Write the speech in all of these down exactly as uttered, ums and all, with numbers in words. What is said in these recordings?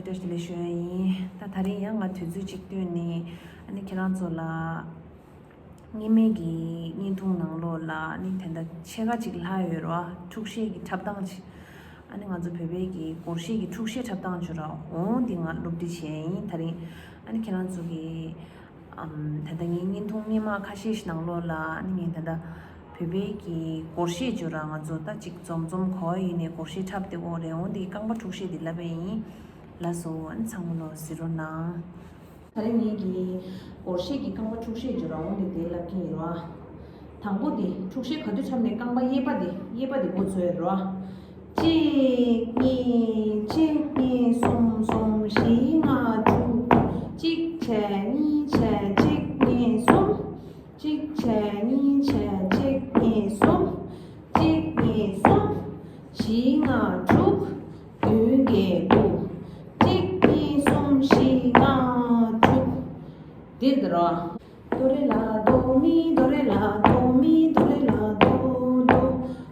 བཀྲ་ཤིས་བདེ་ལེགས་ཞུ་ཡ་ཡིན། ད་ད་རིང་ཡང་ང་དུས་ཚོད་གཅིག་བཏོན་ནས་ཨ་ནི་ཁྱེད་རང་ཚོ་ལ་སྔོན་མའི་གི་བརྙན་ཐུང་ནང་ལོགས་ལ་ཨ་ནི་དེ་འདྲ་ཕྱེད་ཀ་ཅིག་ལྷག་ཡོད་རེད་བ། འཁྲུག་བཤད་ཀྱི་འཁྲབ་སྟངས་ཅིག་ཨ་ནི་ང་ཚོ་བོད་པའི་གི་སྒོར་གཞས་ཀྱི་འཁྲུག་བཤད་འཁྲབ་སྟངས་ཅིག་ར་འོང་འདི་ང་སློབ་ཁྲིད་བྱས་ཡིན། ད་རིང་ཨ་ནི་ཁྱེད་རང་ཚོ་གི་ཨམ། ད་ལྟ་ངའི་བརྙན་ཐུང་སྔོན་མ་ཁ་ཤས་ཤིག་ནང་ལོགས་ལ་ཨ་ནི་ངས་ད་ལྟ་བོད་པའི་གི་སྒོར་གཞས་བརྗོད་ར་ང་ཚོ་ད་ཅིག་འཛོམས་འཛོམས་གོ་བ་ཡིན་ནས་སྒོར་གཞས་འཁྲབ་སྟེ་འོ་རེད་འོང་འདི་རྐང་པ་འཁྲུག་གཞས་འདི་ལབ་པ་ཡིན། ལགས་སོ། ཨ་ནི་ཚང་མ་ལོ་གཟིགས་རོགས་གནང་། ད་རིང་ངས་ཀྱི་སྒོར་གཞས་ཀྱི་རྐང་པ་འཁྲུག་གཞས་བརྗོད་ར་འོང་འདི་དེ་ལབ་ཀྱི་ཡིན་ར། དང་པོ་དེ་འཁྲུག་གཞས་ག་དུས་འཁྲབ་ནས་རྐང་པ་གཡས་པ་དེ་གཡས་པ་དེ་འགོ་ཚུགས་ཡ་ར། གཅིག་གཉིས་གཅིག་གཉིས་གསུམ་གསུམ་བཞི་ལྔ་དྲུག་གཅིག་བྱས་གཉིས་བྱས་གཅིག་གཉིས་གསུམ། གཅིག་བྱས་གཉིས་བྱས་གཅིག་གཉིས་གསུམ། གཅིག་གཉིས་གསུམ། བཞི་ལྔ་དྲུག་བདུན་བརྒྱད་དགུ། གཅིག་གཉིས་གསུམ་བཞི་ལྔ་དྲུག་འདིར་འདིར་རོ། དོ་རེ་ལ་དོ་མི་དོ་རེ་ལ་དོ་མི་དོ་རེ་ལ་དོ་དོ།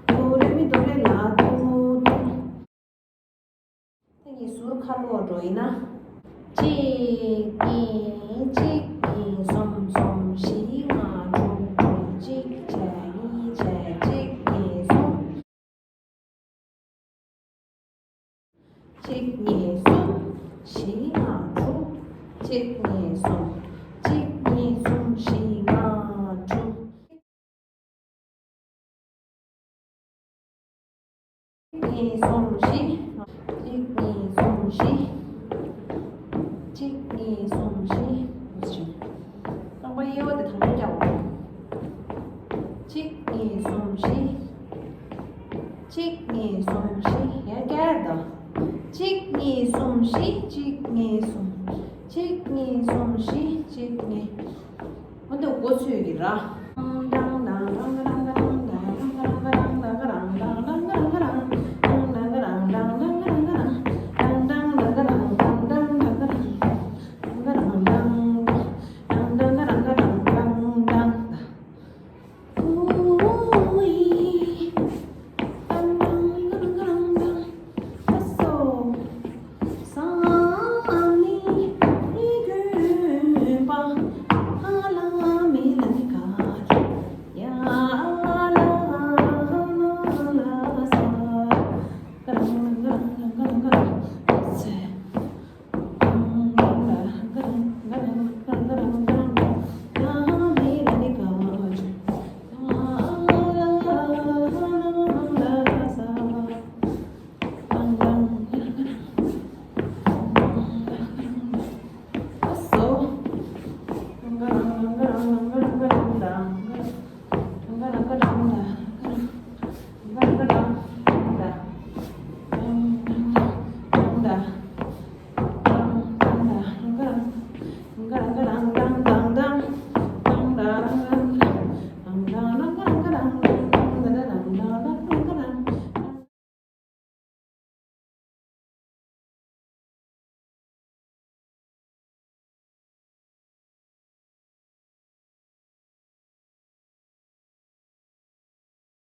དོ་རེ་མི་དོ་རེ་ལ་དོ་དོ། ད་ངས་ཟུར་ཁ་ལོག་འགྲོ་ཡིན་ན། གཅིག་གཉིས་གཅིག་གཉིས་གསུམ་གསུམ་བཞི་ལྔ་དྲུག་དྲུག་གཅིག་བྱས་གཉིས་བྱས་གཅིག་གཉིས་གསུམ། གཅིག་གཉིས་གསུམ་བཞི་ལྔ་དྲུག་གཅིག་གཉིས་གསུམ། གཅིག་གཉིས་གསུམ་བཞི་ལྔ་དྲུག་གཅིག་གཉིས་གསུམ་བཞི། གཅིག་གཉིས་གསུམ་བཞི། གཅིག་གཉིས་གསུམ་བཞི། རྐང་པ་གཡས་པ་དེ་དང་པོ་རྒྱག་དགོས། གཅིག་གཉིས་གསུམ་བཞི། གཅིག་གཉིས་གསུམ་བཞི། ཡང་བསྐྱར་དང་། གཅིག་གཉིས་གསུམ་བཞི། གཅིག་གཉིས་གསུམ། གཅིག་གཉིས་གསུམ་བཞི། གཅིག་གཉིས། འོ་འདི་འགོ་ཚུགས་ཀྱི་ར།